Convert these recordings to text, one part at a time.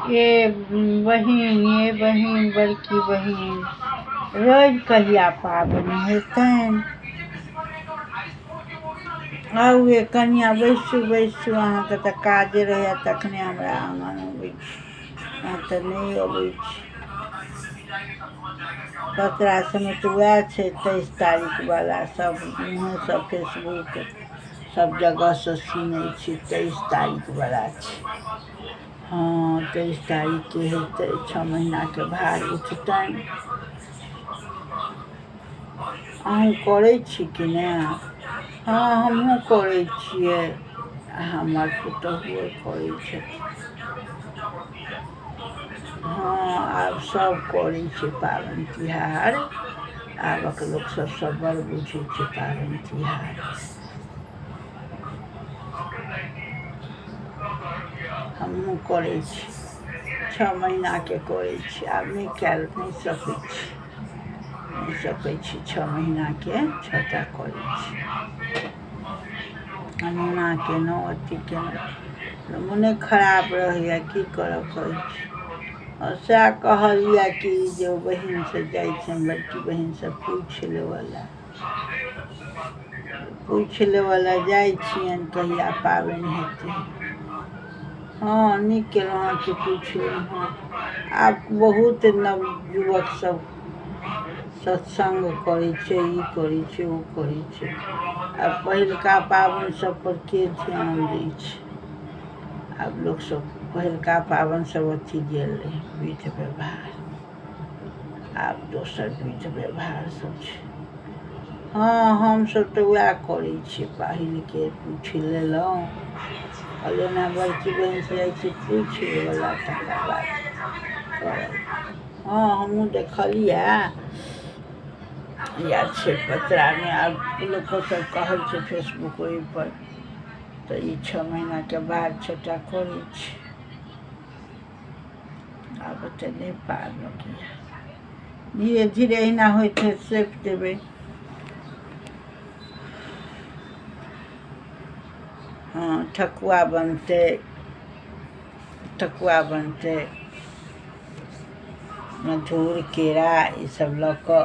ये बहिन, ये बहिन, बड़की बहिन, रवि कहिया पाबनि हेतनि? आउ ये कनिया, बैसू बैसू। अहाँके तऽ काजे रहैया तखने हमरा आङन अबै छी, अहाँ तऽ नहि अबै छी। पतरा सबमे तऽ वएह छै 23 तारीख वाला, सब मुँहेसँ फेसबुक सब जगहसँ सुनै छी 23 तारीख वाला छै। हँ, 23 तारीखके हेतै, 6 महीनाके भार उठतनि। अहूँ करै छी कि ने? हँ, हमहूँ करै छियै, आ हमर पुतोहुओ करै छथिन। हँ, आब सब करै छै पाबनि तिहार। आबक लोकसभ सब बड़ बुझै छै पाबनि तिहार। हमहूँ करै छी, 6 महीनाके करै छी। आब नहि कयल नहि सकै छी, नहि सकै छी। 6 महीनाके 6टा करै छी। अनोना केलहुँ, अथी केलहुँ, मोने खराब रहैया, की करऽ कहै छी। सएह कहलियै कि जे बहिनसँ जाइ छियनि, बड़की बहिनसँ पूछि लेबऽ लए, पूछि लेबऽ लए जाइ छियनि कहिया पाबनि हेतै। हँ, नीक केलहुँ हँ कि पुछलहुँ हँ। आब बहुत नव युवक सब सत्सङ्ग करै छै, ई करै छै, ओ करै छै। आब पहिलका पाबनि सब पर के ध्यान दै छै? आब लोकसब पहिलका पाबनि सब अथी गेल रहै विध व्यवहार, आब दोसर विध व्यवहार सब छै। हँ, हमसब तऽ वएह करै छियै, पहिलके पूछि लेलहुँ। कहलियनि हँ, बड़की बहिनसँ जाइ छी पूछि लेबऽ, तकर बाद करब। हँ, हमहूँ देखलियै इएह छै पतरामे। आब लोको सब कहै छै फेसबुक ओहिपर तऽ ई 6 महीनाके बाद 6टा करै छै। आब ओते नहि पार लगैया, धीरे धीरे एहिना होइत होइत सपि देबै। हँ, ठकुआ बनतै, ठकुआ बनतै, मधुर केरा ईसब लऽ कऽ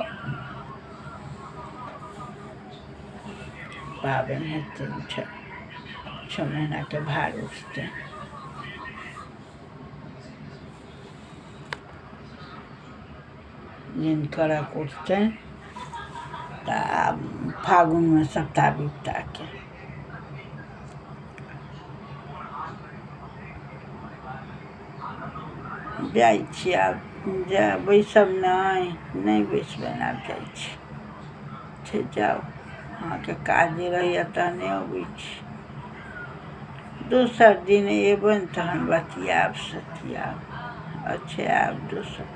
पाबनि हेतै। 6 महीनाके भार उठतै। जिनकरक उठतनि तऽ आब फागुनमे सबटा बिपताके जाइ छी। आब जा बैसब नहि, नहि बैसबनि, आब जाइ छी। छै जाउ, अहाँके काजे रहैया तहने अबै छी। दोसर दिन अयबनि तहन बतियाएब सतियाएब। अच्छा, आब दोसर